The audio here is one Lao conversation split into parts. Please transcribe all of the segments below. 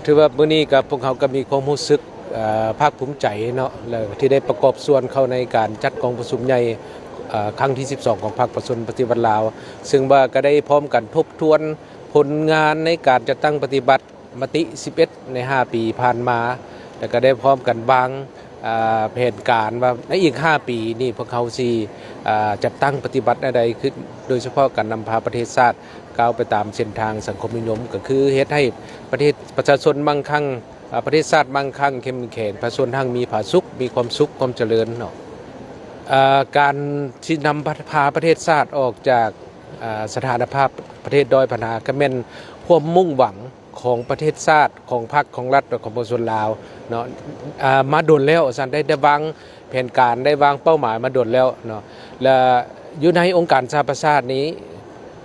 ຖືວ່າມື້ນີ້ກໍພວກເຮົາກໍມີຄວາມຮູ້ສຶກ ເອີ ພາກພູມໃຈເນາະ ແລະ ທີ່ໄດ້ປະກອບສ່ວນເຂົ້າໃນການຈັດກອງປະຊຸມໃຫຍ່ ເອີ ຄັ້ງທີສິບສອງ ຂອງພັກປະຊາຊົນປະຕິວັດລາວ ເຊິ່ງວ່າກໍໄດ້ພ້ອມກັນທົບທວນຜົນງານໃນການຈັດຕັ້ງປະຕິບັດມະຕິສິບເອັດ ໃນຫ້າປີຜ່ານມາ ແລະ ກໍໄດ້ພ້ອມກັນວາງ ອາ ແຜນການວ່າໃນອີກຫ້າປີນີ້ ພວກເຮົາຊິ ອາ ຈັດຕັ້ງປະຕິບັດແນວໃດ ຄືໂດຍສະເພາະການນຳພາປະເທດຊາດ ກ້າວໄປຕາມເສັ້ນທາງສັງຄົມນິຍົມ ກໍຄືເຮັດໃຫ້ປະເທດ ປະຊາຊົນມັ່ງຄັ່ງ ອາ ປະເທດຊາດມັ່ງຄັ່ງເຂັ້ມແຂງ ປະຊາຊົນຮັ່ງມີຜາສຸກ ມີຄວາມສຸກຄວາມຈະເລີນເນາະ. ອາ ການທີ່ນຳພາປະເທດຊາດອອກຈາກ ອາ ສະຖານະພາບປະເທດດ້ອຍພັດທະນາ ກໍແມ່ນຄວາມມຸ່ງຫວັງຂອງປະເທດຊາດ ຂອງພັກ ຂອງລັດ ແລະ ຂອງປະຊາຊົນລາວເນາະ ອາ ມາດົນແລ້ວ ວ່າຊັ້ນ ໄດ້ ໄດ້ວາງແຜນການ ໄດ້ວາງເປົ້າໝາຍມາດົນແລ້ວເນາະ ແລະ ຢູ່ໃນອົງການສະຫະປະຊາຊາດນີ້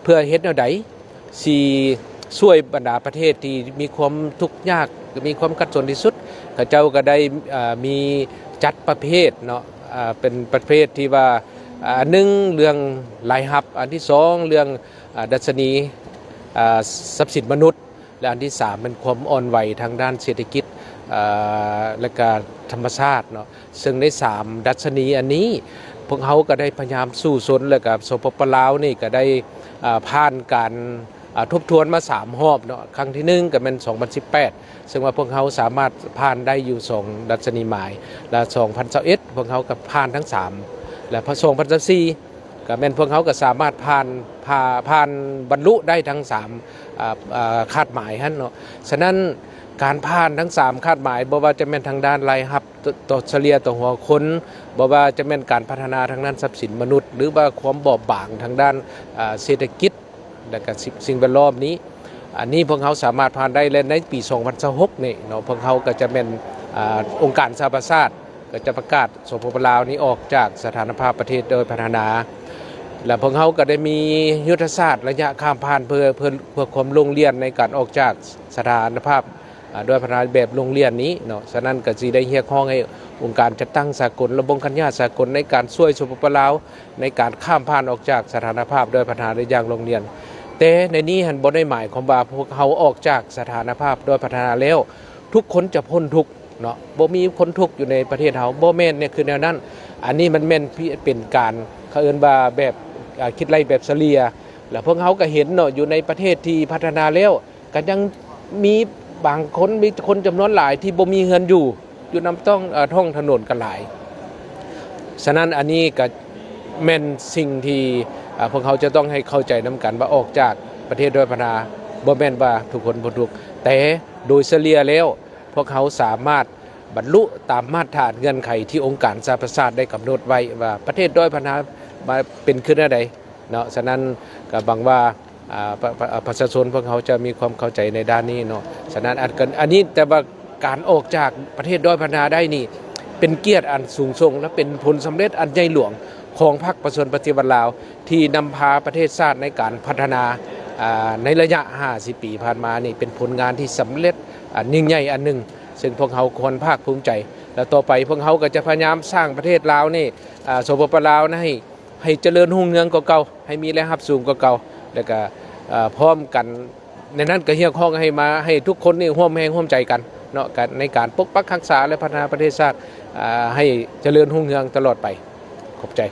ເພື່ອເຮັດແນວໃດ ຊິຊ່ວຍບັນດາປະເທດທີ່ມີຄວາມທຸກຍາກ ມີຄວາມຂັດສົນທີ່ສຸດ ເຂົາເຈົ້າກໍໄດ້ ເອີ ມີຈັດປະເພດເນາະ ເປັນປະເພດທີ່ວ່າ ອັນໜຶ່ງເລື່ອງລາຍຮັບ ອັນທີສອງເລື່ອງ ອາ ດັດຊະນີ ອາ ຊັບສິນມະນຸດ ແລະ ອັນທີສາມແມ່ນຄວາມອ່ອນໄຫວທາງດ້ານເສດຖະກິດ ເອີ ແລະກະທຳມະຊາດເນາະ. ເຊິ່ງໃນສາມດັດຊະນີອັນນີ້ ພວກເຮົາກໍໄດ້ພະຍາຍາມສູ້ຊົນ ແລະກະ ສປປ ລາວນີ້ກໍໄດ້ ອາ ຜ່ານການ ອາ ທົບທວນມາສາມຮອບເນາະ. ຄັ້ງທີໜຶ່ງກໍແມ່ນສອງພັນສິບແປດ ເຊິ່ງວ່າພວກເຮົາສາມາດຜ່ານໄດ້ຢູ່ສອງດັດຊະນີໝາຍ ແລະ ສອງພັນຊາວເອັດ ພວກເຮົາກໍຜ່ານທັງສາມ ແລະ ສອງພັນຊາວສີ່ ກໍແມ່ນພວກເຮົາກໍສາມາດຜ່ານ ຜ່າ ຜ່ານບັນລຸໄດ້ທັງສາມ ອາ ອາ ຄາດໝາຍຫັ້ນເນາະ. ສະນັ້ນ ການຜ່ານທັງສາມຄາດໝາຍ ບໍ່ວ່າຈະແມ່ນທາງດ້ານລາຍຮັບ ຕໍ່ ຕໍ່ສະເລ່ຍຕໍ່ຫົວຄົນ ບໍ່ວ່າຈະແມ່ນການພັດທະນາທາງດ້ານຊັບສິນມະນຸດ ຫຼືວ່າຄວາມບອບບາງທາງດ້ານ ອາ ເສດຖະກິດ ແລະກະສິ່ງ ສິ່ງແວດລ້ອມນີ້ ອັນນີ້ພວກເຮົາສາມາດຜ່ານໄດ້ ແລະ ໃນປີສອງພັນຊາວຫົກນີ້ເນາະ ພວກເຮົາກໍຈະແມ່ນ ອາ ອົງການສະຫະປະຊາຊາດ ກໍຈະປະກາດ ສປປ ລາວນີ້ອອກຈາກສະຖານະພາບປະເທດດ້ອຍພັດທະນາ ແລະ ພວກເຮົາກໍໄດ້ມີຍຸດທະສາດໄລຍະຂ້າມຜ່ານ ເພື່ອ ເພື່ອ ເພື່ອຄວາມໂລ່ງລ່ຽນໃນການອອກຈາກສະຖານະພາບ ອາ ດ້ອຍພັດທະນາແບບໂລ່ງລ່ຽນນີ້ເນາະ. ສະນັ້ນກໍຊິໄດ້ຮຽກຮ້ອງໃຫ້ອົງການຈັດຕັ້ງສາກົນ ລະບົງຄັນຍາດສາກົນ ໃນການຊ່ວຍ ສປປ ລາວ ໃນການຂ້າມຜ່ານອອກຈາກສະຖານະພາບດ້ອຍພັດທະນາໄດ້ຢ່າງໂລ່ງລ່ຽນ. ແຕ່ໃນນີ້ຫັ້ນບໍ່ໄດ້ໝາຍຄວາມວ່າພວກເຮົາອອກຈາກສະຖານະພາບດ້ອຍພັດທະນາແລ້ວ ທຸກຄົນຈະພົ້ນທຸກເນາະ ບໍ່ມີຄົນທຸກຢູ່ໃນປະເທດເຮົາ ບໍ່ແມ່ນ ຄືແນວນັ້ນ. ອັນນີ້ມັນແມ່ນເປັນການ ເຂົາເອີ້ນວ່າແບບ ອາ ຄິດໄລ່ແບບສະເລ່ຍ ແລະ ພວກເຮົາກໍເຫັນເນາະ ຢູ່ໃນປະເທດທີ່ພັດທະນາແລ້ວ ກໍຍັງມີບາງຄົນ ມີຄົນຈຳນວນຫຼາຍທີ່ບໍ່ມີເຮືອນຢູ່ ຢູ່ນຳທ້ອງ ເອີ ທ້ອງຖະໜົນກໍຫຼາຍ. ສະນັ້ນ ອັນນີ້ກໍແມ່ນສິ່ງທີ່ ອາ ພວກເຮົາຈະຕ້ອງໃຫ້ເຂົ້າໃຈນຳກັນວ່າ ອອກຈາກປະເທດດ້ອຍພັດທະນາ ບໍ່ແມ່ນວ່າທຸກຄົນພົ້ນທຸກ ແຕ່ໂດຍສະເລ່ຍແລ້ວ ພວກເຮົາສາມາດບັນລຸຕາມມາດຖານເງື່ອນໄຂທີ່ອົງການສະຫະປະຊາຊາດໄດ້ກຳນົດໄວ້ວ່າ ປະເທດດ້ອຍພັດທະນາມາເປັນຄືແນວໃດ ເນາະ. ສະນັ້ນກໍຫວັງວ່າ ອາ ປະ ປະ ປະຊາຊົນພວກເຮົາຈະມີຄວາມເຂົ້າໃຈໃນດ້ານນີ້ເນາະ. ສະນັ້ນ ອັນ ອັນນີ້ ແຕ່ວ່າການອອກຈາກປະເທດດ້ອຍພັດທະນາໄດ້ນີ້ ເປັນກຽດອັນສູງສົ່ງ ແລະ ເປັນຜົນສຳເລັດອັນໃຫຍ່ຫຼວງຂອງພັກປະຊາຊົນປະຕິວັດລາວ ທີ່ນຳພາປະເທດຊາດໃນການພັດທະນາ ອາ ໃນໄລຍະຫ້າສິບປີຜ່ານມານີ້ ເປັນຜົນງານທີ່ສຳເລັດອັນຍິ່ງໃຫຍ່ອັນໜຶ່ງ ເຊິ່ງພວກເຮົາຄວນພາກພູມໃຈ ແລະ ຕໍ່ໄປພວກເຮົາກໍຈະພະຍາຍາມສ້າງປະເທດລາວນີ້ ອາ ສປປ ລາວໃຫ້ ໃຫ້ຈະເລີນຮຸ່ງເຮືອງກວ່າເກົ່າ ໃຫ້ມີລາຍຮັບສູງກວ່າເກົ່າ ແລ້ວກະ ເອີ ພ້ອມກັນ ໃນນັ້ນກະຮຽກຮ້ອງໃຫ້ມາ ໃຫ້ທຸກຄົນນີ້ຮ່ວມແຮງຮ່ວມໃຈກັນເນາະ ກັນໃນການປົກປັກຮັກສາ ແລະ ພັດທະນາປະເທດຊາດ ອາ ໃຫ້ຈະເລີນຮຸ່ງເຮືອງຕະຫຼອດໄປ. ຂອບໃຈ.